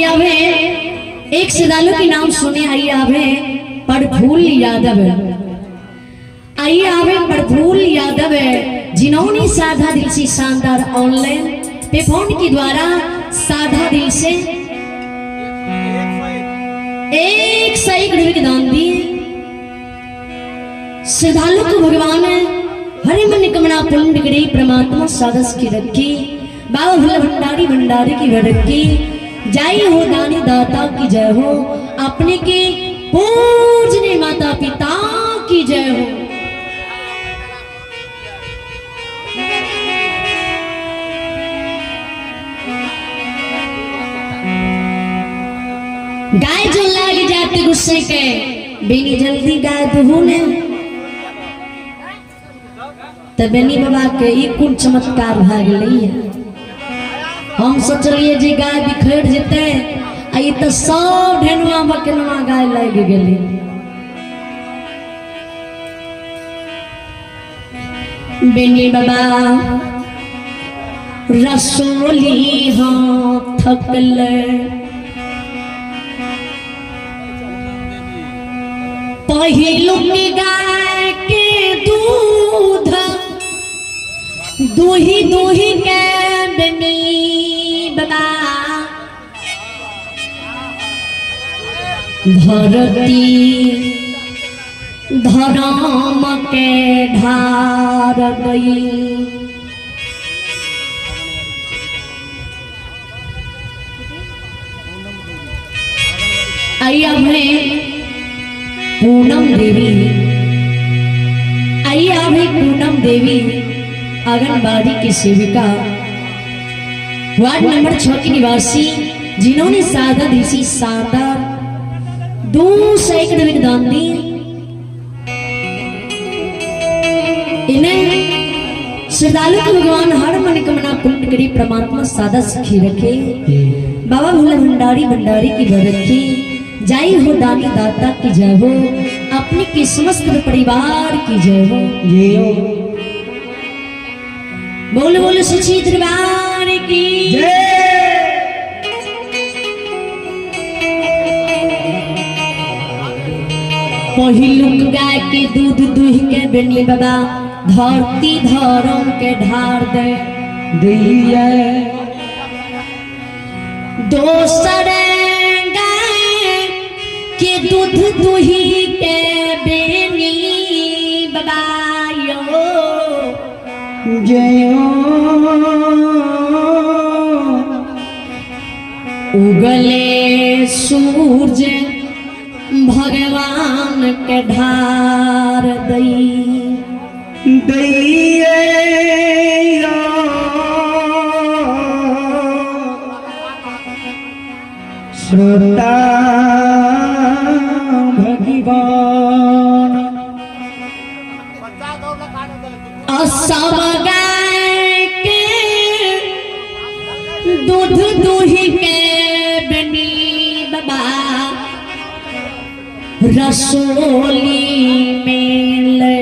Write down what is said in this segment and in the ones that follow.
आई आवे एक श्रद्धालु के नाम सुने आई आवे प्रफुल्ल यादव। आई आवे प्रफुल्ल यादव, जिन्होंने साधा दिल से शानदार ऑनलाइन पे फोन के द्वारा साधा दिल से 101 रुपए के दान दिए। श्रद्धालु को भगवान हरे मन कमना पुण्य करे, परमात्मा साधस की रखी, बाबा भोला भंडारी भंडारी की रखी। जय हो दानी दाता की जय हो, अपने के पूजने माता पिता की जय हो। गाय जो लाग जाते गुस्से के बेनी जल्दी गाय दुहू ने, त बेनी बाबा के ई कोन चमत्कार भए गेलै। हम सोचलिए जे गाय बिखर जेतै, आ ई तऽ सब ढेनुआ बकेनुआ गाय लागि गेलै। बेनी बाबा रसोली हाँ थकल, पहिलुक गाय के दूध दूही दूही के बेनी बाबा धरती धरम के ढार गई। आई अभे पूनम देवी, आई अभे पूनम देवी आंगनबाड़ी की सेविका, वार्ड नंबर 6 की निवासी, जिन्होंने सादा देसी सादा 200 रुपये दान दी। इन्हें श्रद्धालु को भगवान हर मन कमना पूर्ण करे, परमात्मा सादा सुखी रखे, बाबा भोला भंडारी भंडारी की रखी। जय हो दानी दाता की जय हो, अपने के समस्त परिवार की जय हो। बोल बोल सची दरबार की जय। पहिलुक गाय के दूध दूह के बेनी बाबा धरती धरम के ढार दे दिया। दोसर गाय के दूध दूही के बेनी बाबा यो जय। उगले सूरज भगवान के ढार दई दैया। श्रोता भगवान असम गाय के दूध दूही के बनी बाबा रसोली में ले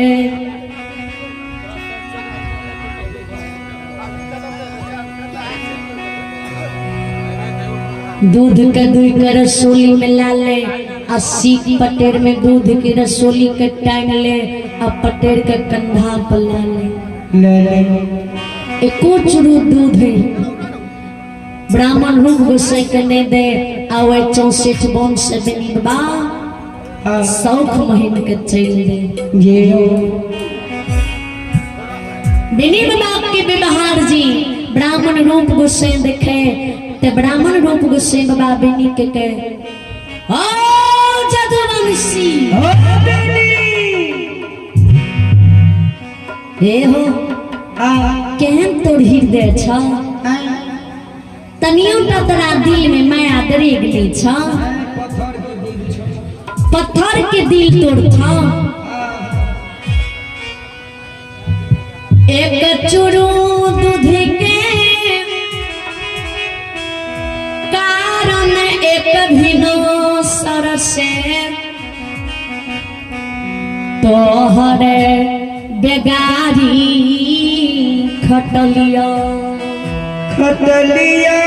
दूध के दूध के रसोली में ला ले, आ सीख पटेर में दूध के रसोली के टांग ले, आ पटेर के कंधा पर ला ले। ले ले। एको चुरू दूध है ब्राह्मण रूप गोसाई के नहीं दे, आ वह 64 वंश से बनी बाबा सौख महीन के चल दे। ये बिनी बाबा के व्यवहार जी ब्राह्मण रूप गोसाई देखे ते ब्राह्मण रूप गोसाई बाबा बिनी के कहे, ओ जदुवंशी ओ बेनी हे हो आ केहन तोर हृदय छ, तनियो टा तोरा दिल में माया दरेग ली छ, पत्थर के दिल तोर छ। एक चुरू दूध के कारण एक भिनो सर से तोहरे बेगारी खटलिया खतलिया।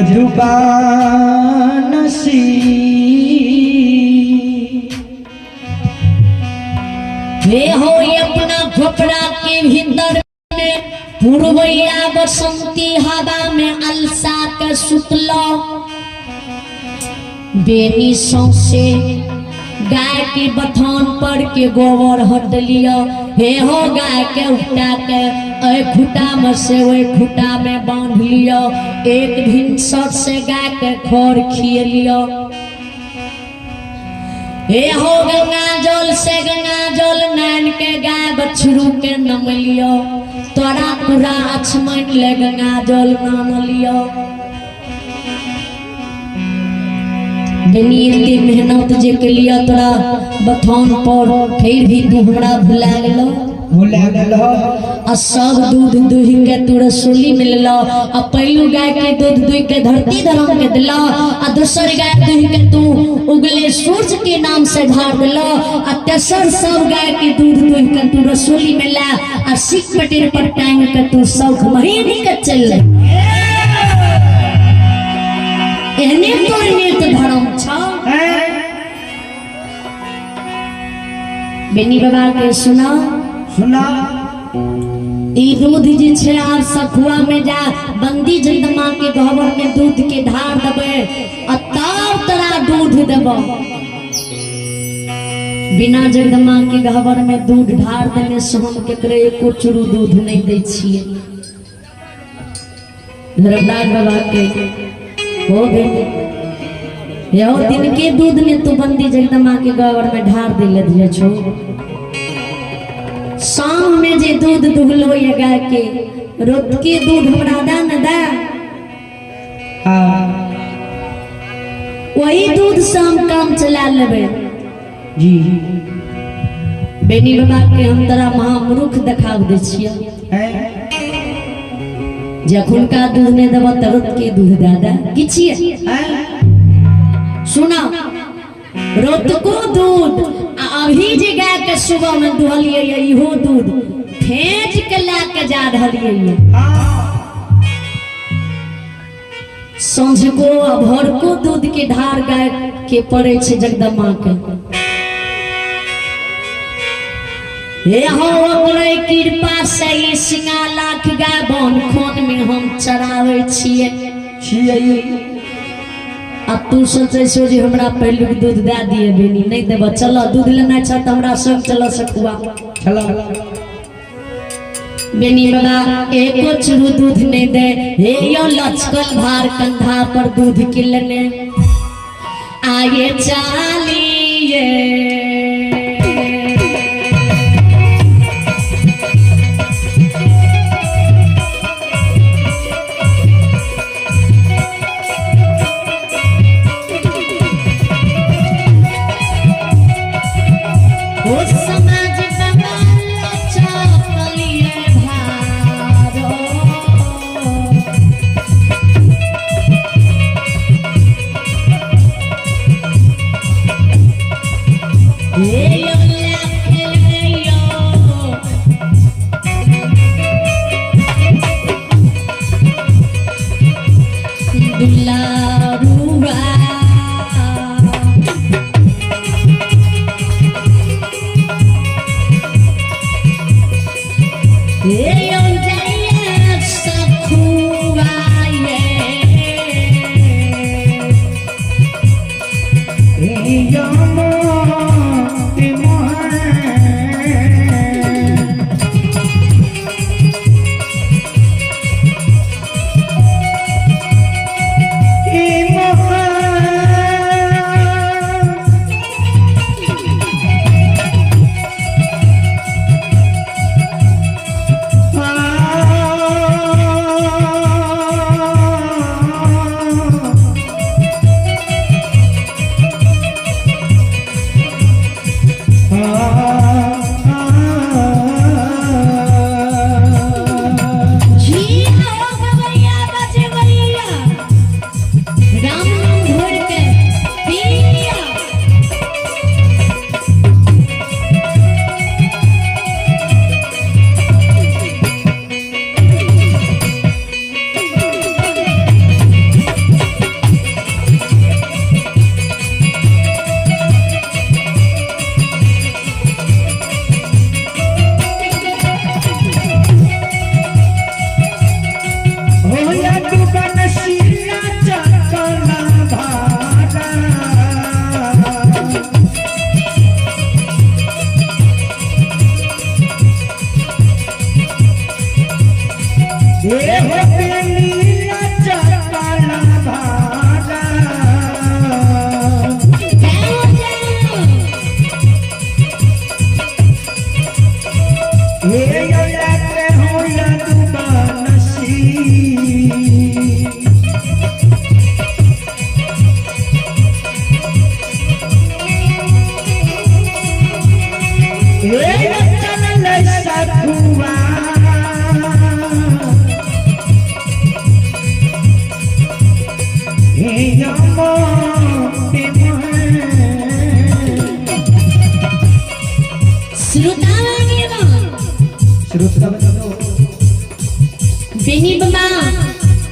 जदुबानसी। हे हो अपना झोपड़ा के भीतर में पुरवैया बसंती हवा में अलसा के सुतलो, बेनी सौसे गाय के बथान पर के गोबर हट लियो। हे हो गाय के उठा के एहि खूटा में से ओहि खूटा में बांध लियो, एक भिनसर से गाय के खर खिए लियो। हे हो गंगा जल से गंगा जल नैन के गाय बछरू के नम लियो, तोरा पूरा अछमन ले गंगा जल नान लियो। बेनी एते मेहनत जे के लिया तोरा बथान पर, फिर भी तू हमरा भुला गेलो। भुला गेलो। आ सब दूध दुहि के तू रसोली में लेलो, आ पहलू गाय के दूध दुहि के धरती धर्म के दिलो, आ दोसर गाय दुहि के तू उगले सूरज के नाम से ढार दिलो, आ तेसर सब गाय के दूध दुहि के तू रसोली में ला, आ सिख पटेर पर टांग के तू शौक महीनी के चल ले। एहने तोर नेत धर्म छ। बेनी बाबा के सुना सुना। ई दूध जे छै आब सखुआ में जा बंदी जगदम्बा के गहबर में दूध के ढार देबै आ तब तोरा दूध देबो। बिना जगदम्बा के गहबर में दूध ढार देने से हम केकरो एको चूरू दूध नहीं दै छियै। धर्मराज बाबा के हो गेल यहो दिन के दूध ने तू बंदी जगदम्बा के गहबर में ढार दे ले दिया छो। शाम में जे दूध दुहलो ये गाय के रोत के दूध हमरा दा न दा, हाँ वही दूध से हम काम चला लेबे। जी। बेनी बाबा के हम तोरा महामूर्ख देखाब दै छियै। जखुनका दूध नहीं देब त रोत के दूध दे दे की छियै। सुना रोतको दूध आ अभी जे गाय के सुबह में दुहलियै ये इहो दूध फेंच के ला के जा रहलियै ये। सांझको आ भोरको दूध के ढार गाय के पड़े छै जगदम्बा के। हे हो ओकरे कृपा से ई सिंगा लाख गाय बन खोन में हम चराबै छियै। छियै। अब तू सोचै छौ जे हमरा पहिलुक दूध दए दिए बेनी, नहीं देबऽ, चल दूध लेना छ तऽ हमरा संग चल सखुआ। चल। बेनी बाबा एको चूरू दूध नहीं दे, हे यो लचकल भार कंधा पर दूध के लेने आगे चालिए। ओ समाज बाबा लचकलिए भारो। हे यो लाख यो दुलारुआ। हे यो जया सखुआ ये। हे यौला के होला दुबानसी। हे चलल सखुआ हे यमो श्रोता श्रोता बताओ। बेनी बाबा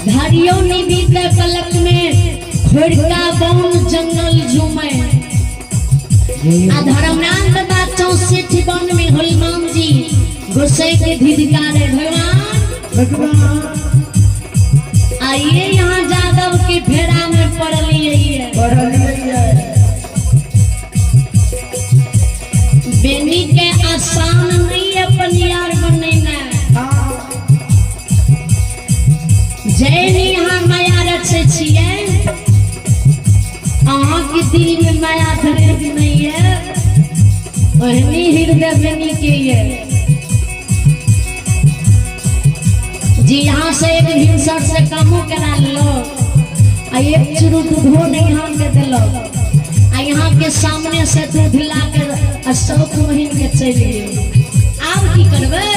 धारियों ने बीते पलक में खोड़का बौन जंगल झूमे। आ धर्मनाथ बाबा 64 वन में हनुमान जी गोसाई के धिधिकारे भगवान भगवान आइए यहाँ जादव के फेरा में पड़लिए। पढ़लिए। बेनी के आसान नहीं अपन यार बनेना। हाँ। जय यहाँ माया रचे छिए, अहाँ के दिल में माया धरे नहीं है, ओहनी हृदय बेनी के ये जी। यहाँ से एक हिंसक से कामो करा लो आ एक चुरू दूधो नहीं यहाँ के दिलो आ यहाँ के सामने से दूध ला कर आ शौक महीन के चलि गेल। आब की करबै?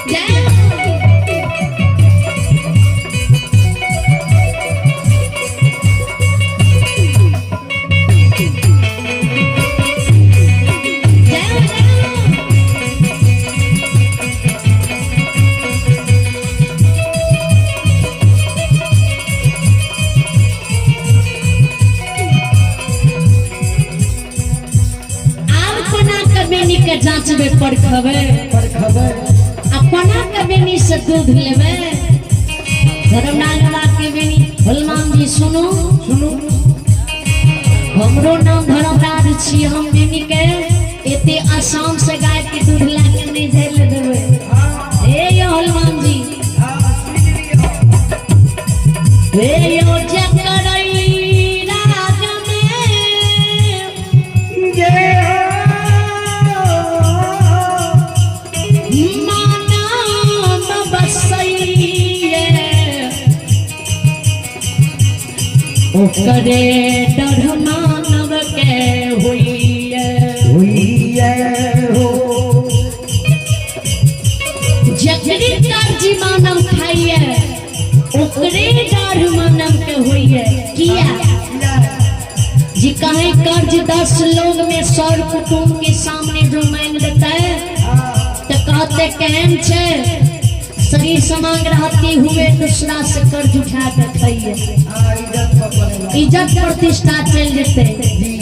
जय। जय जय। आब कोना के बेनी के जांचबे परखबे? पर खबर। आ कोना के बेनी से दूध लेबै? धर्मनाथ बाबा के बेनी हनुमान जी सुनू। सुनू। हमरो नाम धर्मराज छी, हम बेनी के एते आसाम से गाय के दूध ला के नहीं झेल देबै। हाँ। हे यो हनुमान जी। हाँ, सुनि लियौ। हे यो जकरई राज में जय हो। मानव बसैये, ओकरे डर मानव के होइए। होइए हो। जकरे कर्ज मानव खाइए ओकरे डर मानव के होइए। किया जी कहे कर्ज 10 लोग में 100 कुटुंब के सामने जो मांग देता है हाँ। तो कहते केहन छे, शरीर समांग रहते हुए दूसरा से कर्ज उठा के खाइए। हाँ, इज्जत पर पड़ेला। इज्जत प्रतिष्ठा चल जेते। जी।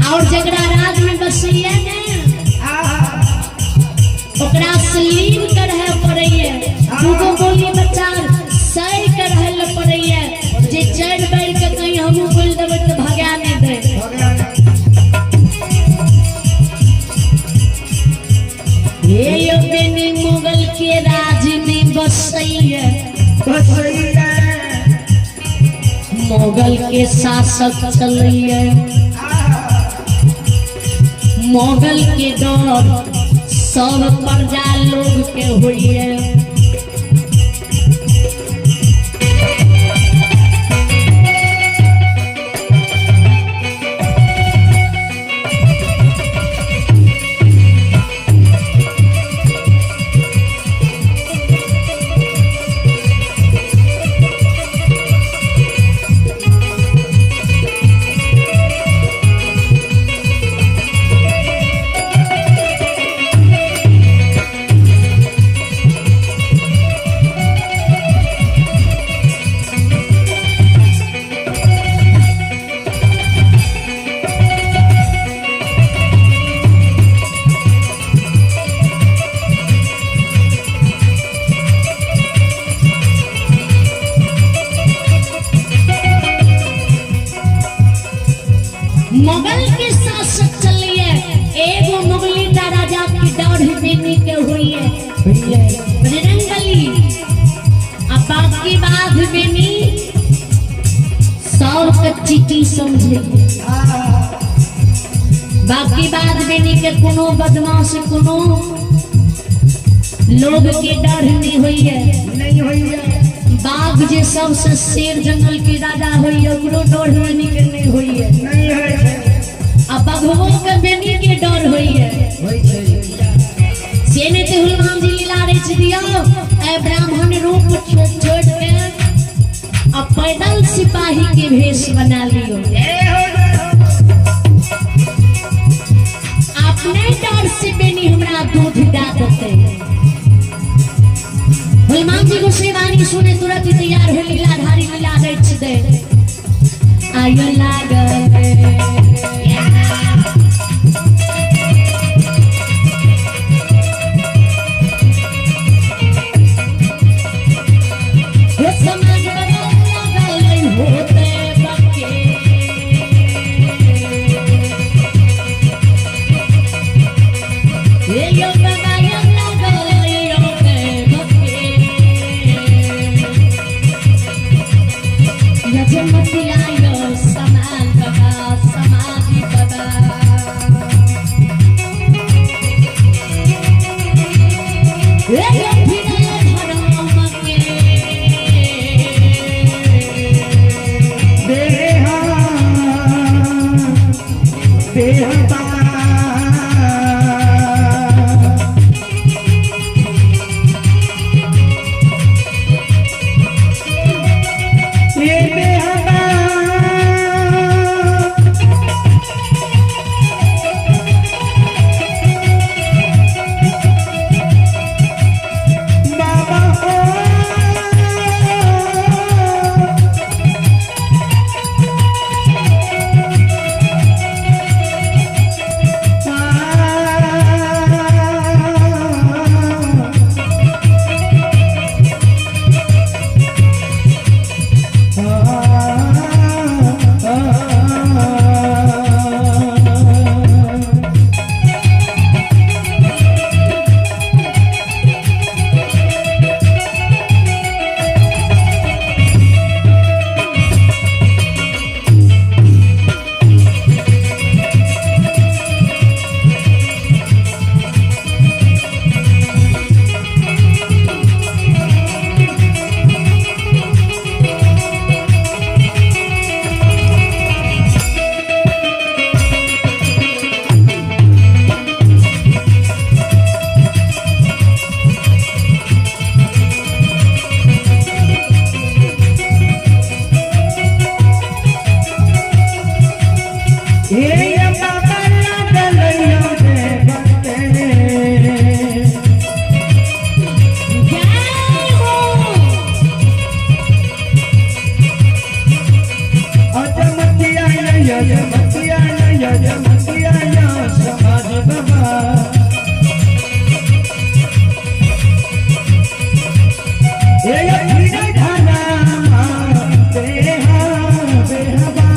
और जकरा राज में बसैया ने हाँ। ओकरा स्लीव के रहे पड़ैये, दूगो बोली बच्चा सही के रहे ले पड़ैये, जे चढ़ बैठ के कहीं हमहूँ बोल देबै तऽ भगा नहि दे। भगवान। हे यो बेनी मुगल के राज में बसैये, बसैया। मुगल के शासक चलैये, मुगल के डर सब प्रजा लोग के होइए। होइए बजरंगबली। आ बाकी बाघ बेनी सब के चीटी समझे। बाकी बाघ बेनी के कोनो बदमाश कोनो लोग के डर नहीं होइए। नहीं होइए। बाघ जे सबसे शेर जंगल के राजा होइए ओकरो डर बेनी के नहीं होइए। नहीं होइए। आ बघवो के बेनी के डर होइए। से नहीं तो हनुमान जी लीला रच दियो ए ब्राह्मण रूप छोड़ के अब पैदल सिपाही के भेष बना लियो। अपने डर से बेनी हमरा दूध दा देते। हनुमान जी को वाणी सुने तुरंत तैयार हो लीलाधारी लीला रच दे आयो लागल। समाज बदल होते बके ये यो बाबा यो लागल होते बके यजमतिया यो समाज बाबा समाज बाबा ये यो फिरे धर्म के देहा देहबा ये देहबा बाबा ओ हे बाबा लागल देवते। जय हो। अजमतिया यजमतिया यजमतिया समाज बाबा हे फिर धना देहा देहबा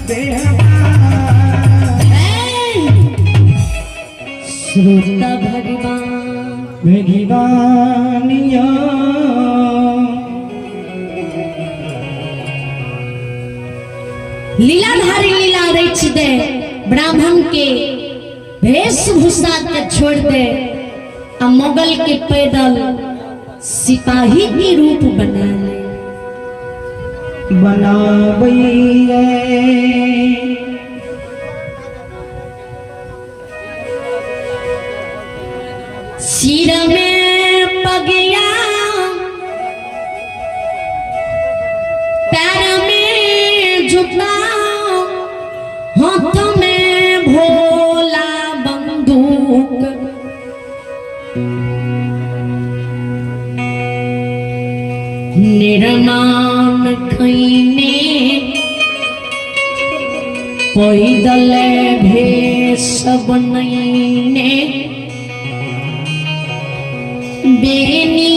देहबा। श्रोता भगवान भगवानिया लीलाधारी लीला रच दे ब्राह्मण के वेशभूषा के छोड़ दे आ मुगल के पैदल सिपाही के रूप बना ले बनाबैये। सिर में पगिया पैर में जूता हाथ में भोला बंदूक निर्माण खैने पैदल भेष बनैने बेनी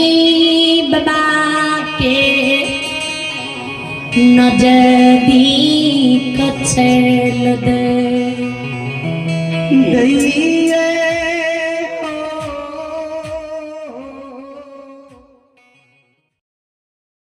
बाबा के नजदीक चल दे। दैया।